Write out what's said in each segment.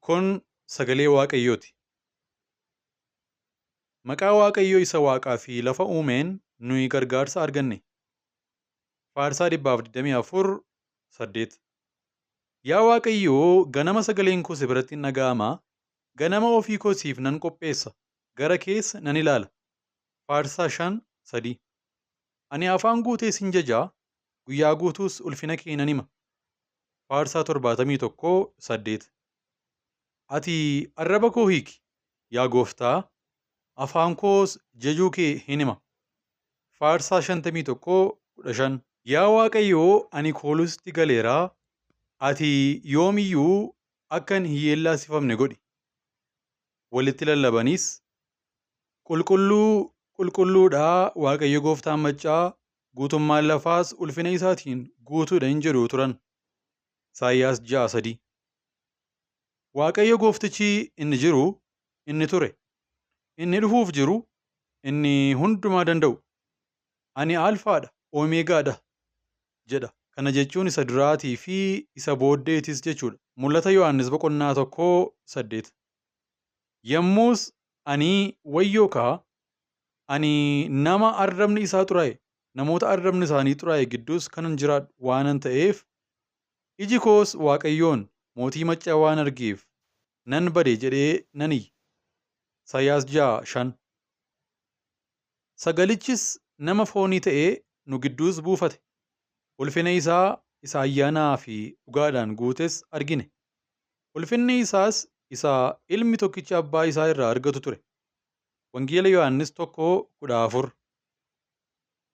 Kun sagalee Waaqayyooti. Maqaa Waaqayyoo isa Waaqaa fi lafa uumeen nuyi gargaarsa arganne. Faarsaa 124, 8. Yaa Waaqayyo, ganama sagaleen koo si biratti in dhaga'ama, ganama ofii koo siif nan qopheessa, gara kees nan ilaala. Faarsaa 5, 3. Ani afaan guutee sin jaja, guyyaa guutuus ulfina kee nan hima. Faarsaa 71, 8. Ati arraba koo hiiki, yaa gooftaa, afaan koos jajuu kee hin hima. Faarsaa 51, 15. Yaa Waaqayyo, ani kooluu sitti galeera, ati yoom iyyuu akkan hin yeellaasifamne godhi. Walitti lallabaniis, Qulqulluu, qulqulluu dha Waaqayyo gooftaan maccaa, guutummaan lafaas ulfina isaatiin guutuu dha in jedhu turan. Isaayyaas 6, 3. Waaqayyo gooftichi inni jiru, inni ture, inni dhufuuf jiru, inni hundumaa danda'u, Ani Alfaa dha, Omeegaa dha jedha. Kana jechuun isa duraatii fi isa booddeetis jechuu dha. Mul'ata Yohaannis boqonnaa 1, 8. Yommus ani, Wayyoo kaa, ani nama arrabni isaa xuraa'e, namoota arrabni isaanii xuraa'e gidduus kanan jiraadhu waanan ta'eef, iji koos Waaqayyoon, mootii maccaa waan argeef nan bade jedhee nan iyye. Isaayyaas 6, 5. Sagalichis nama foonii ta'ee nu gidduus buufate, ulfina isaa isa ayyaanaa fi dhugaadhaan guutes argine. Ulfinni isaas isa ilmi tokkichi abbaa isaa irraa argatu ture. Wangeela Yohaannis 1, 14.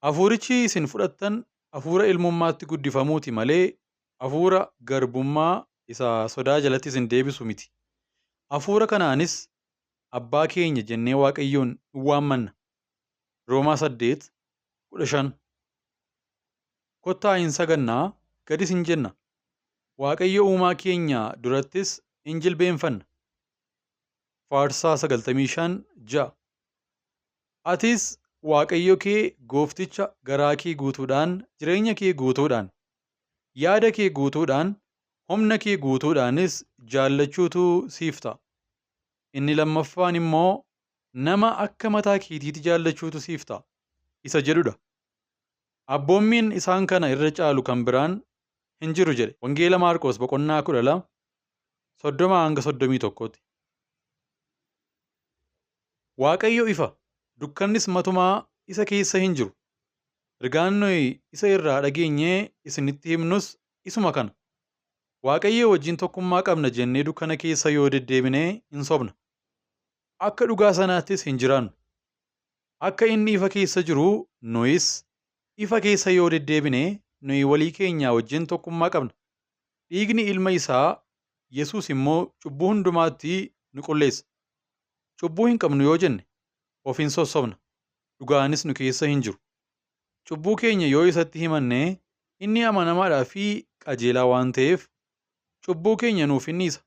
Hafuurichi isin fudhattan hafuura ilmummaatti guddifamuuti malee hafuura garbummaa isa sodaa jalatti isin deebisu miti. Hafuura kanaanis Abbaa keenya jennee Waaqayyoon in waammanna. Roomaa 8, 15. Kottaa in sagannaa, gadis in jenna, Waaqayyo uumaa keenya durattis in jilbeenfanna. Faarsaa 95, 6. Atis Waaqayyo kee goofticha garaa kee guutuudhaan, jireenya kee guutuudhaan, yaada kee guutuudhaan, humna kee guutuudhaanis jaallachuutu siif ta'a. Inni lammaffaan immoo nama akka mataa keetiitti jaallachuutu siif ta'a isa jedhudha. Abboommiin isaan kana irra caalu kan biraan hin jiru jedhe. Wangeela Maarqos boqonnaa 12, 30 hanga 31tti. Waaqayyo ifa, dukkannis matumaa isa keessa hin jiru. Ergaan nuyi isa irraa dhageenyee isinitti himnus isuma kana. Waaqayyoo wajjin tokkummaa qabna jennee dukkana keessa yoo deddeebine in sobna. Akka dhugaa sanaattis hin jiraannu. Akka inni ifa keessa jiru nuyis ifa keessa yoo deddeebine nuyi walii keenyaa wajjin tokkummaa qabna. Dhiigni ilma isaa Yesuus immoo cubbuu hundumaattii nu qulleessa. Cubbuu hin qabnu yoo jenne of in sossobna, dhugaanis nu keessa hin jiru. Cubbuu keenya yoo isatti himanne inni amanamaadhaa fi qajeelaa waan ta'eef cubbuu keenya nuuf in dhiisa,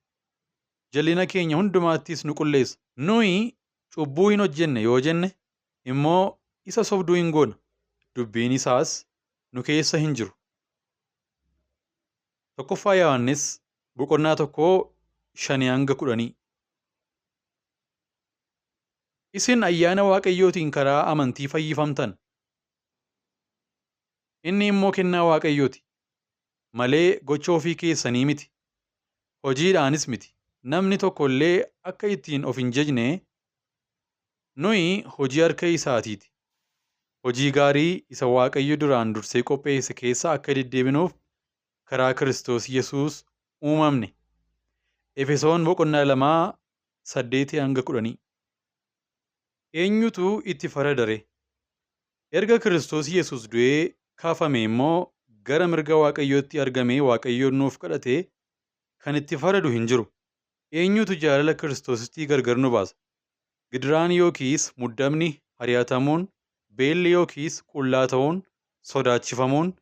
jal'ina keenya hundumaattiis nu qulleessa. Nuyi cubbuu hin hojjenne yoo jenne immoo isa sobduu in goona, dubbiin isaas nu keessa hin jiru. Tokkoffaa Yohaannis boqonnaa 1 5 hanga 10. Isin ayyaana Waaqayyootiin karaa amantii fayyifamtan. Inni immoo kennaa Waaqayyooti malee gocha ofii keessanii miti, hojiidhaanis miti, namni tokko illee akka ittiin of hin jajne. Nuyi hojii harka isaatiiti, hojii gaarii isa Waaqayyo duraan dursee qopheesse keessa akka deddeebinuuf karaa Kiristoos Yesuus uumamne. Efesoon boqonnaa 2 8 hanga 10. Eenyutu itti farada ree? Erga Kiristoos Yesuus du'ee kaafamee immoo gara mirga Waaqayyootti argamee Waaqayyoon nuuf kadhatee kan itti faradu hin jiru. Eenyutu jaalala Kiristoosittii gargar nu baasa? Gidiraan yookiis muddamni, ari'atamuun, beelli yookiis qullaa ta'uun, sodaachifamuun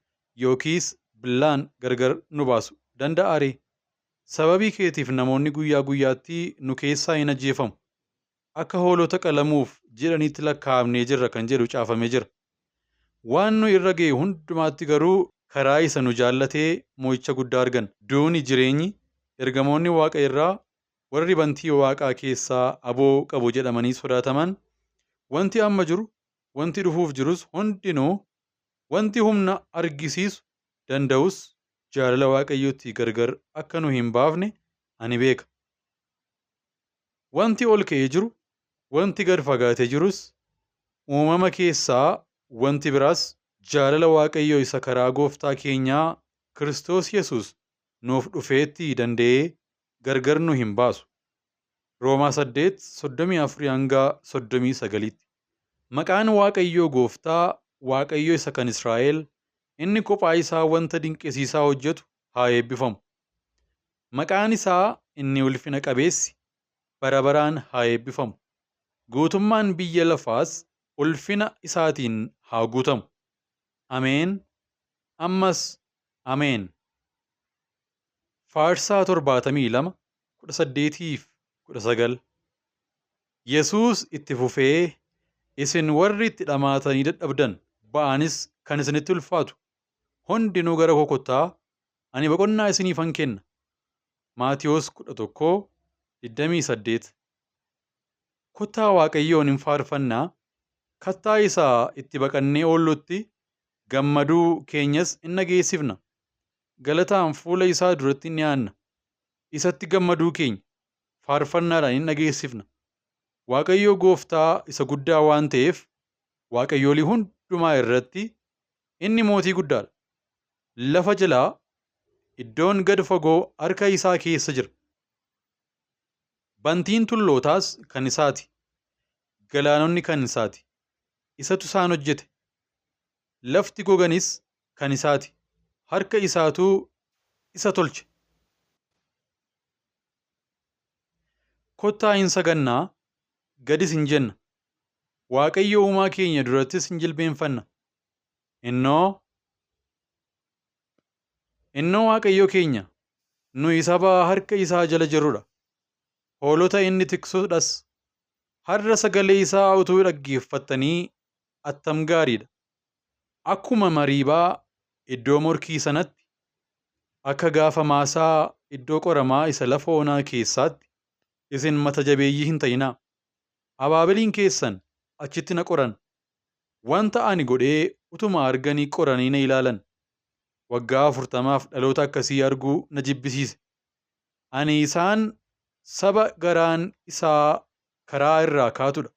yookiis billaan gargar nu baasu danda'aa ree? Sababii keetiif namoonni guyyaa guyyaatti nu keessaa in ajjeefamu. Akka hoolota qalamuuf jedhaniitti lakkaa'amnee jirra kan jedhu caafamee jira. Waan nu irra ga'e hundumaatti garuu karaa isa nu jaallatee mo'icha guddaa arganna. Duuni jireenyi, ergamoonni waaqa irraa, warri bantii waaqaa keessaa aboo qabu jedhamanii sodaataman, wanti amma jiru, wanti dhufuuf jirus hundinuu, wanti humna argisiisu danda'us jaalala Waaqayyootti gargar akka nu hin baafne ani beeka. Wanti ol ka'ee jiru, wanti gad fagaatee jirus, uumama keessaa wanti biraas jaalala Waaqayyoo isa karaa Gooftaa keenyaa Kiristoos Yesuus nuuf dhufeetti danda'ee gargar nu hin baasu. Roomaa 8, 34-39. Maqaan Waaqayyoo Gooftaa, Waaqayyo isa kan Israa'el, inni kophaa isaa wanta dinqisiisaa hojjetu haa eebbifamu. Maqaan isaa inni ulfina qabeessi bara baraan haa eebbifamu. Guutummaan biyya lafaas ulfina isaatiin haa guutamu. Ameen. Ammas Ameen. Faarsaa 72, 18-19. Yesuus itti fufee, Isin warri itti dhamaatanii dadhabdan, ba'aanis kan isinitti ulfaatu hundinuu gara koo kottaa, ani boqonnaa isiniifan kenna. Maatewos 11, 28. Kottaa Waaqayyoon in faarfannaa, kattaa isa itti baqannee oollutti gammaduu keenyas in dhageessifna. Galataan fuula isaa duratti in dhi'aanna, isatti gammaduu keenya faarfannaadhaan in dhageessifna. Waaqayyo gooftaa isa guddaa waan ta'eef, waaqayyolii hundumaa irratti inni mootii guddaa dha. Lafa jalaa iddoon gad fagoo harka isaa keessa jira. Bantiin tullootaas kan isaa ti, galaanonni kan isaa ti, isatu isaan hojjete. Lafti goganis kan isaa ti, harka isaatu isa tolche. Kottaa in sagannaa, gadis in jenna, Waaqayyo uumaa keenya durattis in jilbeenfanna. Innoo, Innoo Waaqayyo keenya, nuyi saba harka isaa jala jirrudha, hoolota inni tiksudhas. Har'a sagalee isaa utuu dhaggeeffattanii attam gaarii dha! Akkuma Mariibaa iddoo morkii sanatti, akka gaafa Maasaa iddoo qoramaa isa lafa onaa keessaatti isin mata jabeeyyii hin ta'inaa. Abaabiliin keessan achitti na qoran, wanta ani godhee utuma arganii qoranii na ilaalan. Waggaa 40f dhaloota akkasii arguu na jibbisiise. Ani isaan saba garaan isaa karaa irraa kaatudha,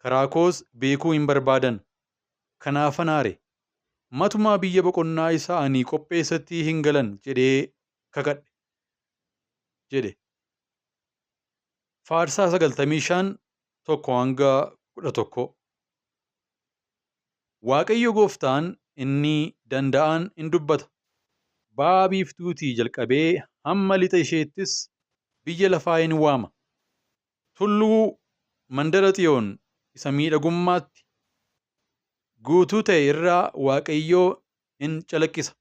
karaa koos beekuu hin barbaadan. Kanaafan aare. Matumaa biyya boqonnaa isa ani qopheessetti hin galan jedhee kakadhe jedhe. Faarsaa 95, 1-11. Waaqayyo gooftaan inni danda'aan in dubbata. Ba'a biiftuutii jalqabee hamma lixa isheettis biyya lafaa in waama. Tulluu mandara Xiyoon isa miidhagummaatti guutuu ta'e irraa Waaqayyo in calaqqisa.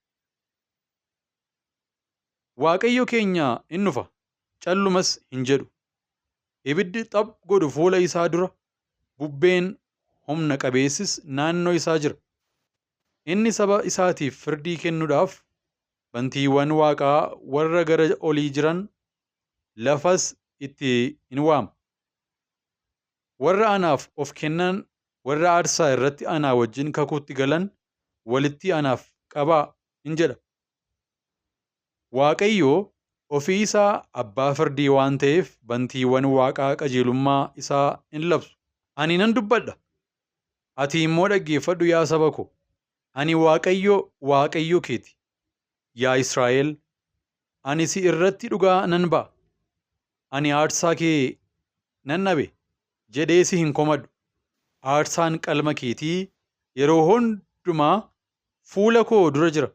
Waaqayyo keenya in dhufa, callumas hin jedhu. Ibiddi xaph godhu fuula isaa dura, bubbeen humna qabeessis naannoo isaa jira. Inni saba isaatiif firdii kennuudhaaf bantiiwwan waaqaa warra gara olii jiran, lafas itti in waama. Warra anaaf of kennan, warra aarsaa irratti anaa wajjin kakuutti galan walitti anaaf qabaa! in jedha. Waaqayyo ofii isaa abbaa firdii waan ta'eef, bantiiwwan waaqaa qajeelummaa isaa in labsu. Ani nan dubbadha, ati immoo dhaggeeffadhu yaa saba ko! Ani Waaqayyo Waaqayyo kee ti, yaa Israa'el, ani si irratti dhugaa nan ba'a. Ani aarsaa kee nan dhabe jedhee si hin komadhu, aarsaan qalma keetii yeroo hundumaa fuula koo dura jira.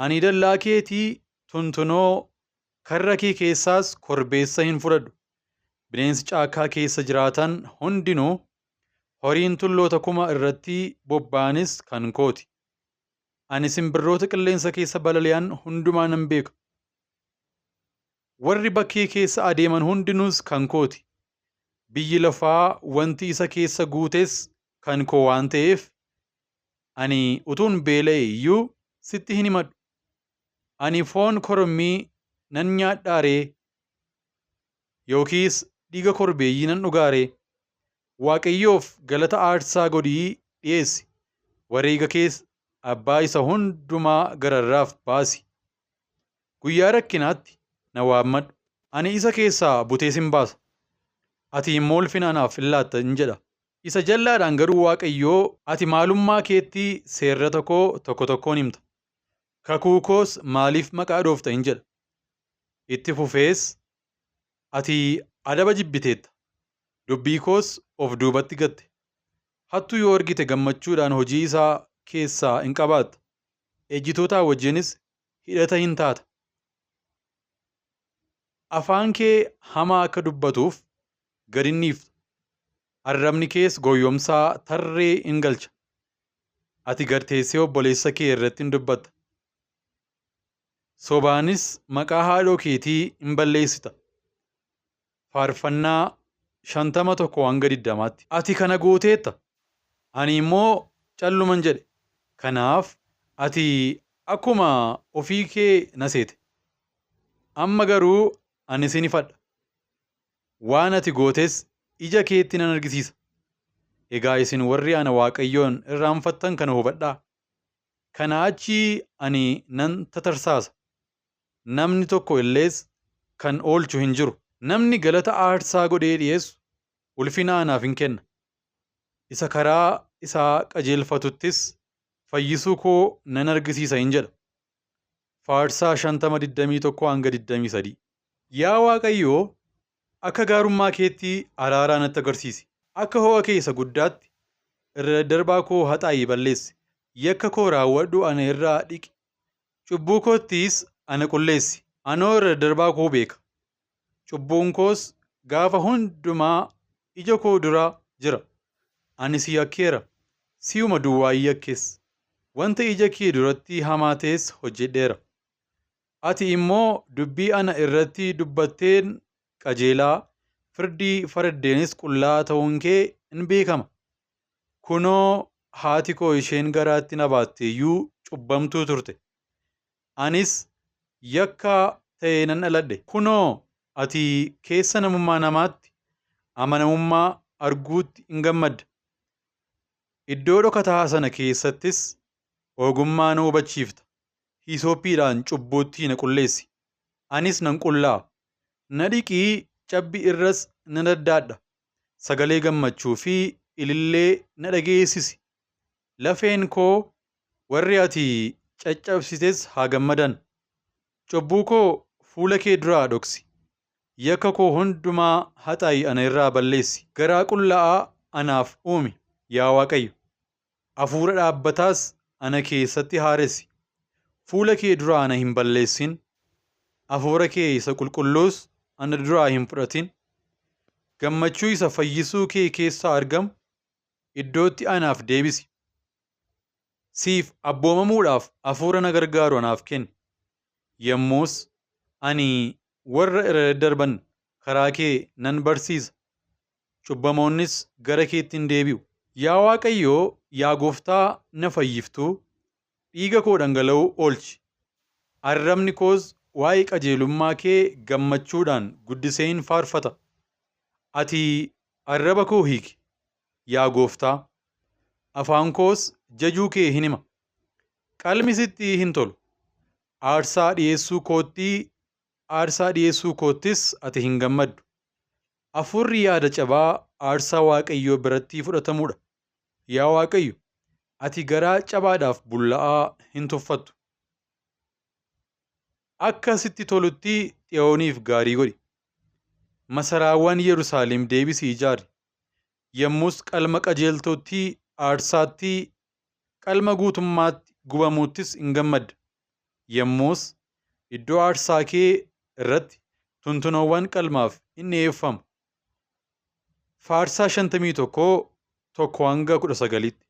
Ani dallaa keetii tuntunoo, karra kee keessaas korbeessa hin fudhadhu. Bineensi caakkaa keessa jiraatan hundinuu, horiin tulloota kuma irratti bobba'anis kan koo ti. Ani simbirroota qilleensa keessa balali'an hundumaa nan beeka. Warri bakkee keessa adeeman hundinuus kan koo ti. Biyyi lafaa wanti isa keessa guutes kan koo waan ta'eef, ani utuun beela'e iyyuu sitti hin himadhu. Ani foon korommii nan nyaadhaa ree? Yookiis dhiiga korbeeyyii nan dhugaa ree? Waaqayyoof galata aarsaa godhii dhi'eessi. Wareega kees Abbaa isa hundumaa gararraaf baasi. Guyyaa rakkinaatti na waammadhu. Ani isa keessaa butee sin baasa. Ati immoo ulfina anaaf in laatta in jedha. Isa jallaadhaan garuu Waaqayyoo ati maalummaa keetti seerrata koo tokko tokkoon himta. Kakuu koos maaliif maqaa dhoofta in jedha. Itti fufees ati adaba jibbiteetta. Dubbii koos of duubatti gatte. Hattuu yoo argite gammachuudhaan hojii isaa keessaa in qabaatta. Ejjitootaa wajjinis hidhata hin taata. Afaan kee hamaa akka dubbatuuf gad hin dhiiftu. Arrabni kees goyyomsaa tarree in galcha. Ati gad teessee obboleessa kee irratti in dubbatta. Sobaanis maqaa haadhoo keetii in balleessita. Faarfannaa 51-20tti. Ati kana gooteetta. Ani immoo calluman jedhe. Kanaaf ati akkuma ofii kee na seete. Amma garuu ani sin ifadha. Waan ati gootes ija keetti nan argisiisa. Egaa isin warri ana Waaqayyoon irraanfattan kana hubadhaa. Kanaa achii ani nan tatarsaasa. Namni tokko illees kan oolchu hin jiru. Namni galata aarsaa godhee dhi'eessu ulfina anaaf in kenna. Isa karaa isaa qajeelfatuttis fayyisuu koo nan argisiisa in jedha. Faarsaa 50 21-23. Yaa Waaqayyo, akka gaarummaa keetti araaraa natti agarsiisi. Akka ho'a kee isa guddaatti irra daddarbaa koo haxaa'ii balleessi. Yakka koo raawwadhu ana irraa dhiqi. Cubbuu koottiis ana qulleessi. Anoo irra daddarbaa koo beeka. Cubbuun koos gaafa hundumaa ija koo dura jira. Ani si yakkeera, si'uma duwwaa yakkes. Wanta ija kee duratti hamaa ta'es hojjedheera. Ati immoo dubbii ana irratti dubbatteen qajeelaa, firdii faraddeenis qullaa'aa ta'uun kee in beekama. Kunoo haati koo isheen garaatti na baatte iyyuu cubbamtuu turte. Anis yakkaa ta'ee nan dhaladhe. Kunoo ati keessa namummaa namaatti amanamummaa arguutti in gammadda. Iddoo dhokataa sana keessattis ogummaa na hubachiifta. Hiisophiidhaan cubbuuttii na qulleessi. Anis nan qullaa'a. Na dhiqii cabbii irras nan addaadha. Sagalee gammachuu fi ilillee na dhageessisi. Lafeen koo warri ati caccabsites haa gammadan. Cubbuu koo fuula kee duraa dhoksi. Yakka koo hundumaa haxaa'i ana irraa balleessi. Garaa qullaa'aa anaaf uumi, yaa Waaqayyo. Hafuura dhaabbataas ana keessatti haaressi. Fuula kee duraa ana hin balleessin. Hafuura kee isa qulqulluus ana duraa hin fudhatin. Gammachuu isa fayyisuu kee keessaa argamu iddootti anaaf deebisi. Siif abboomamuudhaaf hafuura na gargaaru anaaf kenni. Yommus ani warra irra daddarban karaa kee nan barsiisa. Cubbamoonnis gara keetti hin deebi'u. Yaa Waaqayyo, yaa Gooftaa na fayyiftuu, dhiiga koo dhangala'uu oolchi. Arrabni koos waa'ee qajeelummaa kee gammachuudhaan guddisee in faarfata. Ati arraba koo hiiki, yaa Gooftaa, afaan koos jajuu kee hin hima. Qalmi sitti hin tolu. Aarsaa dhi'eessuu kootti aarsaa dhi'eessuu koottis ati hin gammaddu. Hafuurri yaada cabaa aarsaa Waaqayyoo biratti fudhatamuudha. Yaa Waaqayyo, ati garaa cabaadhaaf bulla'aa hin tuffattu. Akka sitti tolutti Xiyooniif gaarii godhi. Masaraawwan Yerusaalem deebisii ijaari. Yommus qalma qajeeltootti aarsaatti, qalma guutummaatti gubamuuttis in gammadda. Yommus iddoo aarsaa kee irratti tuntunoowwan qalmaaf in dhi'eeffamu. Faarsaa 51 1-19tti.